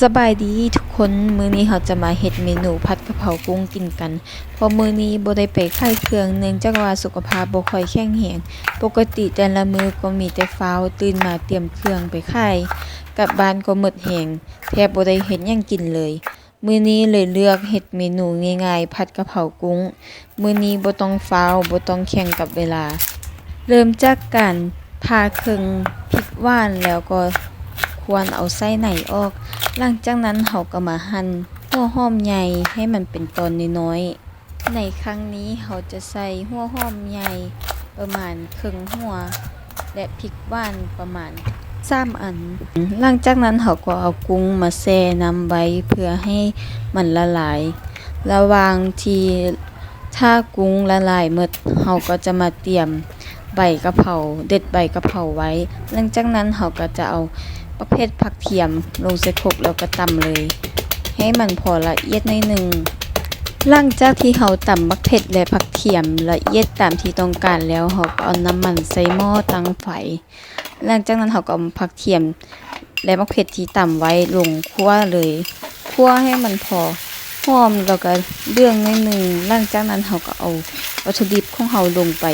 ສະບາຍດີທຸກຄົນ, ມື້ນີ້ເຮົາຈະມາເຮັດເມນູຜັດກະເພົາກຸ້ງກິນກັນ. ເພາະມື້ນີ້ບໍ່ໄດ້ໄປຂາຍເຄື່ອງ ເນື່ອງຈາກວ່າສຸຂະພາບບໍ່ຄ່ອຍແຂງແຮງ. ປົກກະຕິແຕ່ລະມື້ກໍມີແຕ່ຟ້າວຕື່ນມາຕຽມເຄື່ອງໄປຂາຍ, ກັບບ້ານກໍໝົດແຮງ, ແທບບໍ່ໄດ້ເຮັດຫຍັງກິນເລີຍ. ມື້ນີ້ເລີຍເລືອກເຮັດເມນູງ່າຍໆ ຜັດກະເພົາກຸ້ງ. ມື້ນີ້ບໍ່ຕ້ອງຟ້າວ, ບໍ່ຕ້ອງແຂ່ງກັບເວລາ. ເລີ່ມຈາກການຜ່າເຄິ່ງພິກຫວານ ແລ້ວກໍຄວນເອົາໄສ້ໃນອອກ. ຫຼັງຈາກນັ້ນເຮົາກໍມາຫັ່ນຫົວຫອມໃຫຍ່ໃຫ້ມັນເປັນຕອນນ້ອຍໆ. ໃນຄັ້ງນີ້ເຮົາຈະໃສ່ຫົວຫອມໃຫຍ່ປະມານເຄິ່ງຫົວ ແລະ ພິກຫວານປະມານສາມອັນ. ຫຼັງຈາກນັ້ນເຮົາກໍເອົາກຸ້ງມາແຊ່ນ້ຳໄວ້ເພື່ອໃຫ້ມັນລະລາຍ. ລະຫວ່າງທີ່ຖ້າກຸ້ງລະລາຍໝົດ, ເຮົາກໍຈະມາຕຽມໃບກະເພົາ, ເດັດໃບກະເພົາໄວ້. ຫຼັງຈາກນັ້ນເຮົາກໍຈະເອົາບັກເຜັດ, ຜັກທຽມລົງໃສ່ຄົກ ແລ້ວກໍຕຳເລີຍ ໃຫ້ມັນພໍລະອຽດໜ້ອຍໜຶ່ງ. ຫຼັງຈາກທີ່ເຮົາຕຳບັກເຜັດ ແລະ ຜັກທຽມລະອຽດຕາມທີ່ຕ້ອງການແລ້ວ, ເຮົາກໍເອົານ້ຳມັນໃສ່ໝໍ້ຕັ້ງໄຟ. ຫຼັງຈາກນັ້ນເຮົາກໍເອົາຜັກທຽມ ແລະ ບັກເຜັດທີ່ຕຳໄວ້ລົງຂົ້ວເລີຍ. ຂົ້ວໃຫ້ມັນພໍຫອມ ແລ້ວກໍເຫຼືອງໜ້ອຍໜຶ່ງ. ຫຼັງຈາກນັ້ນເຮົາກໍເອົາວັດຖຸດິບຂອງເຮົາລົງໄປ.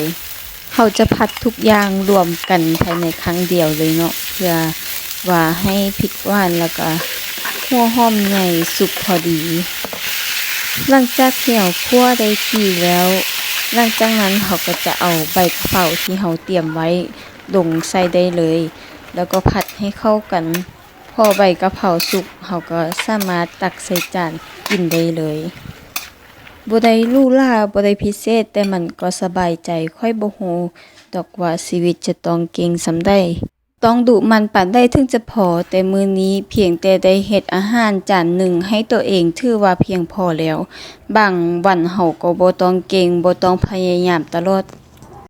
ເຮົາຈະຜັດທຸກຢ່າງລວມກັນພາຍໃນຄັ້ງດຽວເລີຍເນາະ ເພື່ອວ່າໃຫ້ພິກຫວານ ແລ້ວກະຫົວຫອມໃຫຍ່ສຸກພໍດີ. ຫຼັງຈາກທີ່ເຮົາຂົ້ວໄດ້ທີ່ແລ້ວ, ຫຼັງຈາກນັ້ນເຮົາກໍຈະເອົາໃບກະເພົາທີ່ເຮົາຕຽມໄວ້ລົງໃສ່ໄດ້ເລີຍ ແລ້ວກໍຜັດໃຫ້ເຂົ້າກັນ. ພໍໃບກະເພົາສຸກ, ເຮົາກໍສາມາດຕັກໃສ່ຈານກິນໄດ້ເລີຍ. ບໍ່ໄດ້ຫຼູຫຼາ, ບໍ່ໄດ້ພິເສດ, ແຕ່ມັນກໍສະບາຍໃຈ. ຂ້ອຍບໍ່ຮູ້ດອກວ່າຊີວິດຈະຕ້ອງເກັ່ງສ່ຳໃດ, ຕ້ອງດຸໝັ່ນປານໃດເຖິງຈະພໍ, ແຕ່ມື້ນີ້ພຽງແຕ່ໄດ້ເຮັດອາຫານຈານໜຶ່ງໃຫ້ໂຕເອງ ຖືວ່າພຽງພໍແລ້ວ. ບາງວັນເຮົາກໍບໍ່ຕ້ອງເກັ່ງ, ບໍ່ຕ້ອງພະຍາຍາມຕະຫຼອດ.